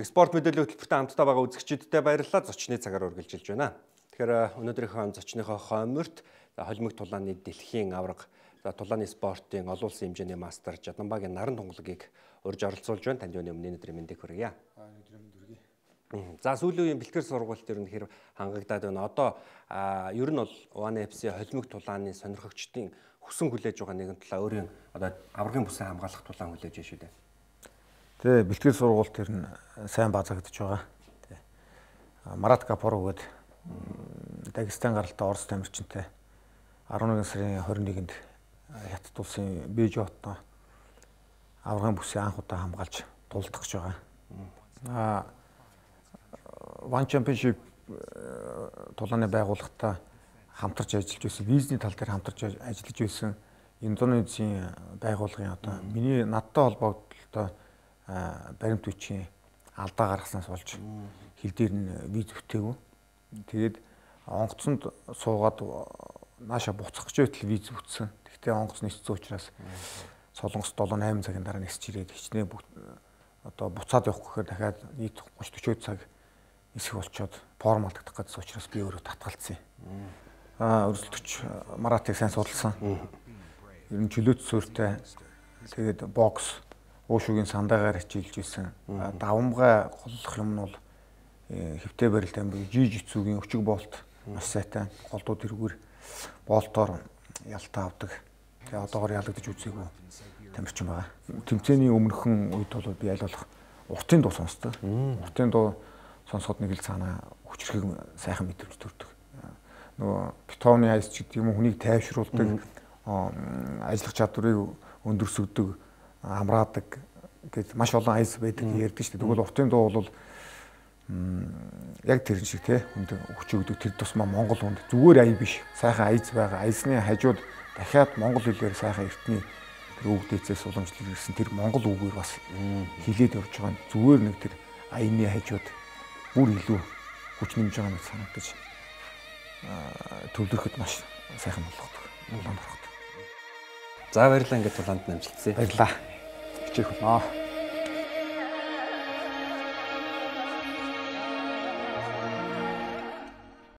Спорт мэдээллийн хөтөлбөртэй хамтдаа байгаа үзэгчиддээ баярлалаа. Зочны цагаар үргэлжилж байна. Тэгэхээр өнөөдрийнхөө зочныхоо хойморт холимог тулааны дэлхийн аварга, за тулааны спортын олон улсын хэмжээний мастер Жадамбагийн Наран Тунгалагийг урьж оролцуулж байна. Танд юуны өмнө өнөөдрийн мэндийг хүргье. Өнөөдрийн мэнд хүргэе. За сүүлийн үеийн бэлтгэл сургалт ер нь хэр хангагдаад байна. Одоо ер нь бол One FC холимог тулааны сонирхогчдын хүсэн хүлээж байгаа нэгэн тулаа өөрийн одоо аваргын бүсээ хамгаалах тулаан хүлээж байна шүү дээ. Тэ, бэлтгэл сургалт ер нь сайн базагдаж байгаа. Тэ. Марат Гапоров гээд Дагестан гаралтай Орос тамирчинтай 11 сарын 21-нд Хятад улсын Бээжин хотод аваргын бүсээ анх удаа хамгаалж тулдах гэж байгаа. One Championship тулааны байгууллагатай хамтарч ажиллаж байсан, визний тал дээр хамтарч ажиллаж байсан Индонезийн байгууллагын одоо миний надтай холбогдлолтой баримт бичгийн алдаа гаргаснаас болж хил дээр нь виз бүтээгүй. Тэгээд онгоцонд суугаад нааша буцах гэж байтал виз бүтсэн. Гэхдээ онгоц ниссэн учраас Солонгос 7-8 цагийн дараа нисч ирээд хичнээн одоо буцаад явах гэхээр дахиад нийт 30-40 цаг нисэх болчоод форм алдагдах гэсэн учраас би өөрөө татгалцсан. Өрсөлдөгч Маратыг сайн судалсан. Ер нь чөлөөт суурьтай, тэгээд бокс уушуугийн сандаагаар хичээлж исэн. Давамгай голлох юм нь бол хэвтэй барилт буюу жи-житсүгийн өчиг болт маш сайтай. Голдуу тэргүүр болтоор ялтаа авдаг. Тэгээ одоогор ялагдаж үзээгүй тамирчин байгаа. Тэмцээний өмнөхөн үед бол би аль болох уртын дуу сонсдог. Уртын дуу сонсоход нэг л цаанаа хүчрхэг сайхан мэдрэмж төрдөг. Нөгөө Бетховены айс ч гэдэг юм уу, хүнийг тайвшруулдаг, ажиллах чадварыг өндөрсгдөг, амраадаг гэж маш олон айс байдаг ярьдаг шүү дээ. Тэгвэл уртын дуу бол яг тэрэн шиг те хүнд хүч өгдөг. Тэр тусмаа Монгол хүнд зүгээр ая биш. Сайхан аяз байгаа. Аясны хажууд дахиад монгол хэлээр сайхан эртний тэр үг дээцээс уламжлал ирсэн тэр монгол үгээр бас хилээд явж байгаа нь зүгээр нэг тэр аяны хажууд бүр илүү хүч нэмж байгаа нэг санагдаж төвлөрөхөд маш сайхан болгодог. Улаанд ороход. За баярлалаа, ингээд тулаанд амжилтсаа. Баярлалаа. Хичээх болно.